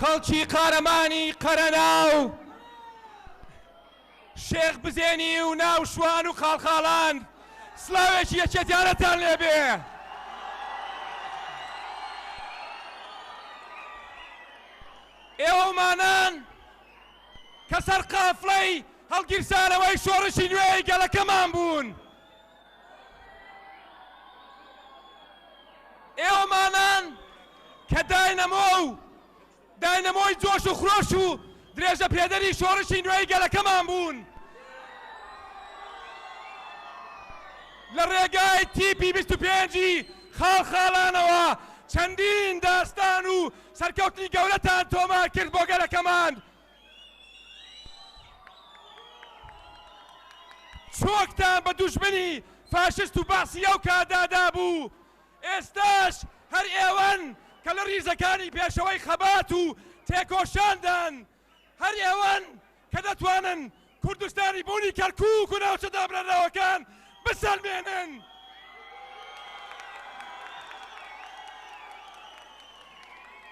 خەڵکی قارەمانی قەرەناو، شێخ بزێنی و ناو شوان و خاڵخاڵان، سڵاوێکی یەکێتیانەتان لێبێ. ئێوەمانان کە سەرقافڵەی هەڵگیرسانەوەی شۆڕشی نوێی گەلەکەمان بوون. ئێوەمانان کە داینەمۆ و داینەمۆی جۆش و خرۆش و درێژە پێدەری شۆڕشی نوێی گەلەکەمان بوون. لە ڕێگای تیپی 25ی خاڵخاڵانەوە چەندین داستان و سەرکەوتنی گەورەتان تۆمار کرد بۆ گەلەکەمان. چۆکتان بە دوژمنی فاشست و بەعسی ئەو کاتدا دابوو، ئێستاش هەر ئێوەن کە لە ڕیزەکانی پێشەوەی خەبات و تێکۆشاندان، هەر ئێوەن کە دەتوانن کوردستانی بوونی کەرکووک و ناوچە دابرانراوەکان بسەلمێنن.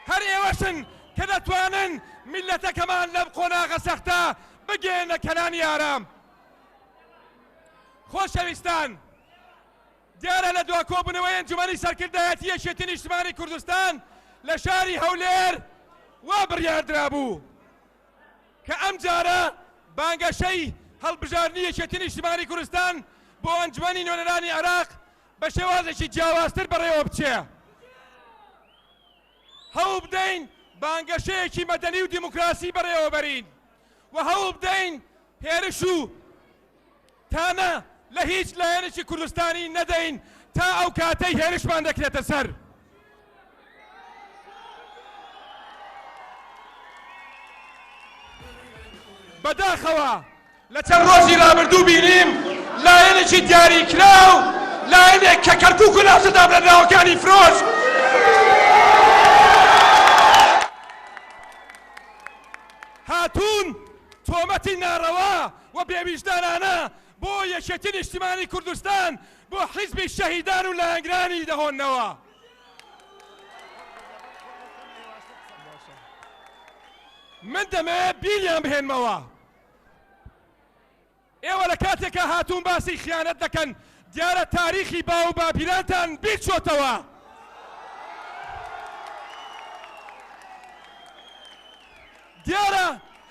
هەر ئێوەشن کە دەتوانن میللەتەکەمان لەم قۆناغە سەختە بگەیەننە کەنانی ئارام. خۆشەویستان، دیارە لە دوا کۆبوونەوەی ئەنجومەنی سەرکردایەتی یەکێتی نیشتمانی کوردستان لە شاری هەولێر وا بڕیاردرابوو کە ئەمجارە بانگەشەی هەڵبژاردنی یەکێتی نیشتمانی کوردستان بۆ ئەنجومەنی نوێنەرانی عێراق بە شێوازێکی جیاوازتر بەڕێوە بچێ. هەوڵبدەین بانگەشەیەکی مەدەنی و دیموکراسی بەڕێوەبەرین و هەوڵبدەین هێرش و تانە لە هیچ لایەنێکی کوردستانی نەدەین تا ئەو کاتەی هێرشمان دەکرێتە سەر. بەداخەوە لە چەند ڕۆژی ڕابردوو بینیم لایەنێکی دیاریکراو، لایەنێک کە کەرکوک و ناوچە دابرەنراوەکانی فرۆشت، هاتوون تۆمەتی ناڕەوا و بێویژدانانە بۆ یەکێتی نیشتیمانی کوردستان، بۆ حیزبی شەهیدان و لایەنگرانی دەهۆننەوە. من دەمەوێت بیریان بهێنمەوە. ئێوە لە کاتێکا هاتوون باسی خیانەت دەکەن، دیارە تاریخی باو و باپیرانتان بیر چۆتەوە. دیارە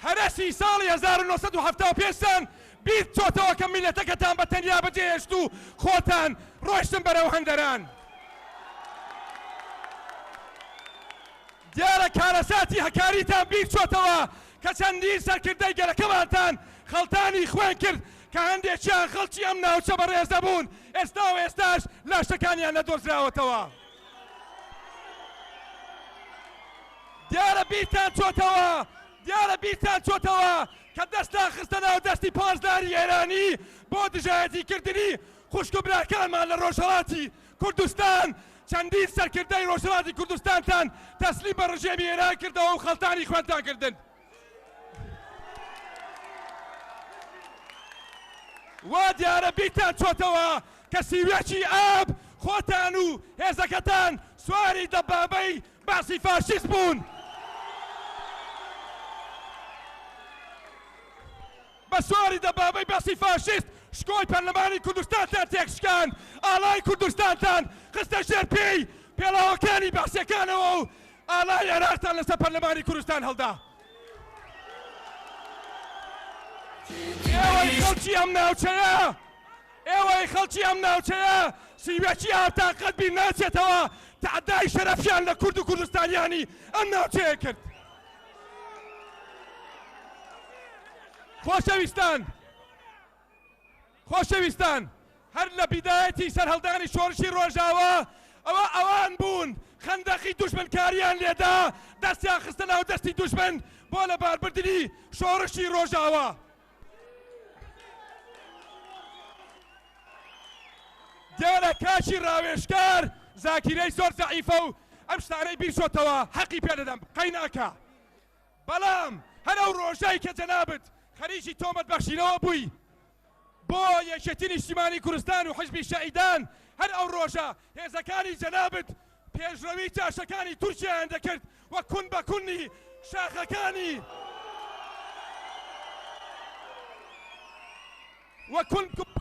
هەرەسی ساڵی 1975 تان بیر چۆتەوە کە میللەتەکەتان بە تەنیا بەجێهێشت و خۆتان ڕۆیشتن بەرەو هەندەران. دیارە کارەساتی هەکاریتان بیر چۆتەوە کە چەندین سەرکردەی گەلەکەمانتان خەڵتانی خوێن کرد کە هەندێکیان خەڵکی ئەم ناوچە بەڕێزە بوون، ئێستا و ئێستاش لاشەکانیان نەدۆزراوەتەوە. دیارە بیرتان چۆتەوە، دیارە بیرتان چۆتەوە کە دەستتان خستە ناو دەستی پاسداری ئێرانی بۆ دژایەتی کردنی خوشک و براکانمان لە ڕۆژهەڵاتی کوردستان، چەندین سەرکردەی ڕۆژهەڵاتی کوردستانتان تەسلیم بە ڕژێمی ئێران کردەوە و خەڵتانی خوێنتان کردن. وا دیارە بیرتان چۆتەوە کە 31 ی ئاب خۆتان و هێزەکەتان سواری دەبابەی بەعسی فاشیست بوون. بە سواری دەبابەی بەعسی فاشیست شکۆی پەرلەمانی کوردستانتان تێکشکاند، ئاڵای کوردستانتان خستە ژێر پێی پێڵاوەکانی بەعسیەکانەوە و ئاڵای عێراقتان لەسەر پەرلەمانی کوردستان هەڵدا. ئێوەی خەڵکی ئەم ناوچەیە، ئێوەی خەڵکی ئەم ناوچەیە 31 ی ئابتان قەت بیر ناچێتەوە تەعدای شەرەفیان لە کورد و کوردستانیانی ئەم ناوچەیە کرد. خۆشەویستان، خۆشەویستان، هەر لە بیدایەتی سەرهەڵدانی شۆڕشی ڕۆژاوا ئەوە ئەوان بوون خەندەقی دوژمنکاریان لێدا، دەستیان خستە ناو دەستی دوژمن بۆ لەباربردنی شۆڕشی ڕۆژاوا. دیارە کاکی ڕاوێژکار زاکیرەی زۆر زەعیفە و ئەم شتانەی بیرچۆتەوە، حەقی پێ دەدەم قەیناکا. بەڵام هەر ئەو ڕۆژەی کە جەنابت خەریکی تۆمەت بەخشینەوە بووی بۆ یەکێتی نیشتیمانی کوردستان و حیزبی شەهیدان، هەر ئەو ڕۆژە هێزەکانی جەنابت پێشڕەوی جاشەکانی تورکیایان دەکرد و کون بە کونی شاخەکانی و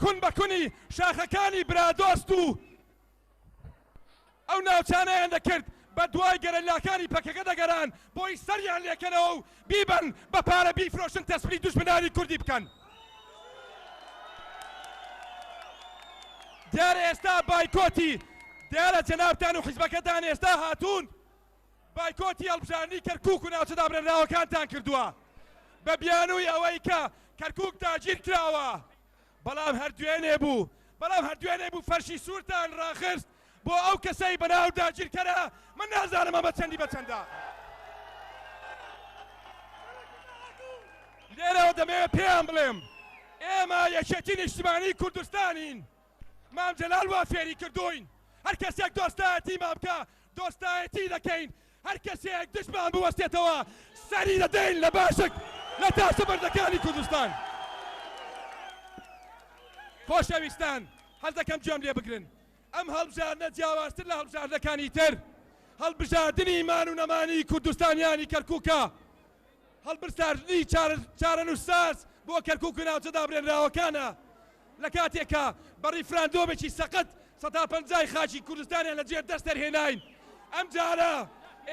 کون بە کونی شاخەکانی برادۆست و ئەو ناوچانەیان دەکرد، بە دوای گەرەلاکانی پەکەکە دەگەران بۆی سەریان لێکەنەوە و بیبەن بە پارە بیفرۆشن تەسلی دوژمنانی کوردی بکەن. دیارە ئێستا بایکۆتی دیارە جەنابتان و حیزبەکەتان ئێستا هاتوون بایکۆتی هەڵبژاردنی کەرکوک و ناوچە دابرێنراوەکانتان کردووە بە بیانووی ئەوەی کە کەرکوک داگیر کراوە. بەڵام هەر دوێنێ بوو، بەڵام هەر دوێنێ بوو فەرشی سوورتان ڕاخست بۆ ئەو کەسەی بەناو داگیرکەرە، من نازانم ئەمە چەندی بە چەندە. لێرەوە دەمەوێت پێیان بڵێم ئێمە یەکێتی نیشتیمانی کوردستانین، مام جەلال وا فێری کردووین، هەر کەسێک دۆستایەتیمان بکا دۆستایەتی دەکەین، هەر کەسێک دژمان بوەستێتەوە سەری دەدەین لە باشک لە تاشە بەردەکانی کوردستان. خۆشەویستان حەز دەکەم گوێم لێ بگرن، ئەم هەڵبژاردنە جیاوازتر لە هەڵبژاردنەکانی تر هەڵبژاردنی مان و نەمانی کوردستانیانی کەرکوکە، هەڵبژاردنی چارەنووسساز بۆ کەرکوک و ناوچە دابرێنراوەکانە، لە کاتێکا بە ڕیفراندۆمێکی سەقەت 50% ی خاکی کوردستانیان لە جێر دەست دەرهێناین، ئەمجارە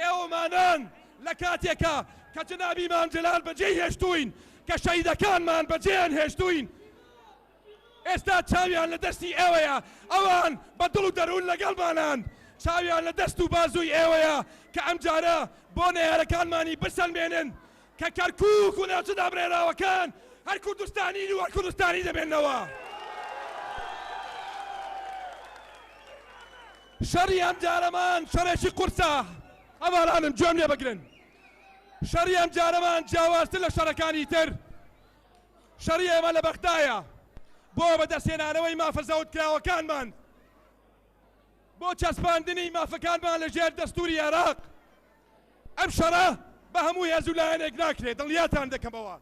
ئێوەمانان لە کاتێکا کە جەنابی مام جەلال بەجێی هێشتووین، کە شەهیدەکانمان بەجێیان هێشتووین، ئێستا چاویان لە دەستی ئێوەیە، ئەوان بە دڵ و دەروون لەگەڵمانان، چاویان لە دەست و بازووی ئێوەیە کە ئەمجارە بۆ نەیارەکانمانی بسەلمێنن کە کەرکووک و ناوچە دابڕێراوەکان هەر کوردستانین و هەر کوردستانی دەمێننەوە. شەڕی ئەمجارەمان شەڕێکی قورسە، هەڤاڵانم گوێم لێ بگرن، شەڕی ئەمجارەمان جیاوازتر لە شەڕەکانی تر، شەڕی ئێمە لە بەغدایە بۆ بەدەستهێنانەوەی مافە زەوتکراوەکانمان، بۆ چەسپاندنی مافەکانمان لە ژێر دەستووری عێراق. ئەم شەڕە بە هەموو هێز و لایەنێک ناکرێت، دڵنیاتان دەکەمەوە.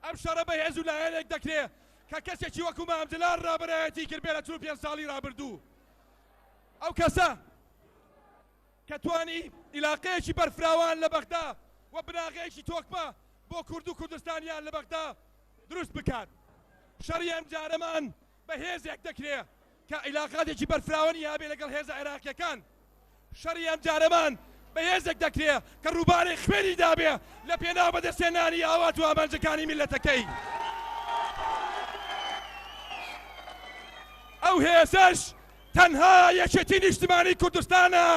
ئەم شەڕە بە هێز و لایەنێک دەکرێت کە کەسێکی وەکو مام جەلال ڕابەرایەتی کردبێت لە 45 ساڵی ڕابردوو. ئەو کەسە کە توانی ئیلاقەیەکی بەرفراوان لە بەغدا و بناغەیەکی تۆکمە بۆ کورد و کوردستانیان لە بەغدا دروست بکات. شەڕی ئەمجارەمان بە هێزێک دەکرێ کە عیلاقاتێکی بەرفراوانی هەبێ لەگەڵ هێزە عێراقیەکان. شەڕی ئەمجارەمان بە هێزێک دەکرێ کە ڕووبارێک خوێنی دابێ لە پێناو بەدەستهێنانی ئاوات و ئامانجەکانی میللەتەکەی. ئەو هێزەش تەنها یەکێتی نیشتمانی کوردستانە.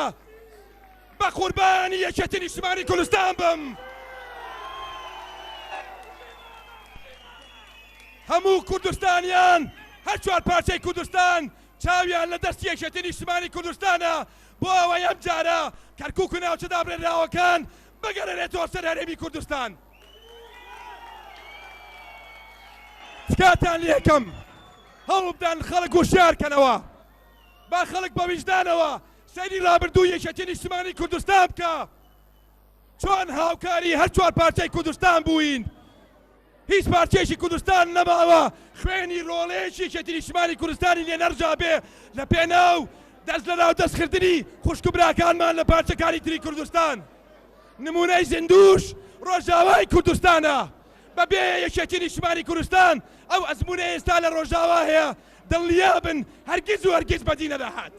بە قوربانی یەکێتی نیشتمانی کوردستان بم. هەموو کوردستانیان هەر چوار پارچەی کوردستان چاویان لە دەستی یەکێتی نیشتمانی کوردستانە بۆ ئەوەی ئەم جارە کەرکوک و ناوچە دابرێنراوەکان بگەڕێنێتەوە سەر هەرێمی کوردستان. تکاتان لێکەم هەوڵبدەن خەڵک وشیار کەنەوە، با خەڵک بە ویژدانەوە سەیری ڕابردووی یەکێتی نیشتمانی کوردستان بکا، چۆن هاوکاری هەر چوار پارچەی کوردستان بووین، هیچ پارچەیەکی کوردستان نەماوە خوێنی ڕۆڵەیەکی یەکێتی نیشتمانی کوردستانی لێ نەڕژابێ لە پێناو دەست لەناو دەستخردنی خوشک و براکانمان لە پارچەکانی تری کوردستان. نمونەی زیندووش ڕۆژاوای کوردستانە. بەبێ یەکێتی نیشتمانی کوردستان ئەو ئەزموونەی ئێستا لە ڕۆژاوا هەیە دڵنیابن هەرگیز و هەرگیز بەدی نەدەهات.